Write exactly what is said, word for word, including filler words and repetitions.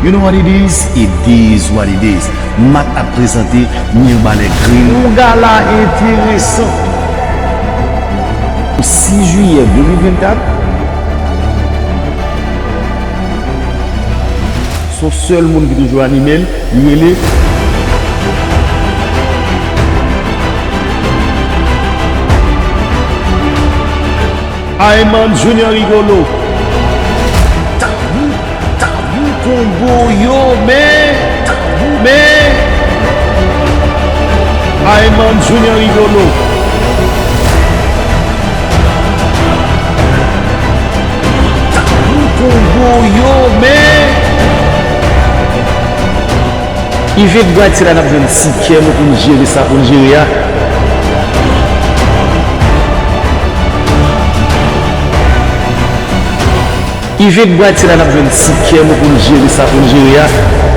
You know what it is? It is what it is. Mat ap prezante Mirbalè Green. Yon gala enteresan. Sis jiyè de mil vennkat. Se yon sèl moun ki toujou anime l, li rele Ayman Junior Rigolo. Tabou, tabou Kongo yo, men, tabou, men. Ayman Junior Rigolo. Tabou Kongo yo, men. Yvette Brightsila n ap jwenn ti kè nou pou n jere sa pou n jere a. Yvette Brightsila n ap jwenn ti kè nou pou n jere sa pou n jere a.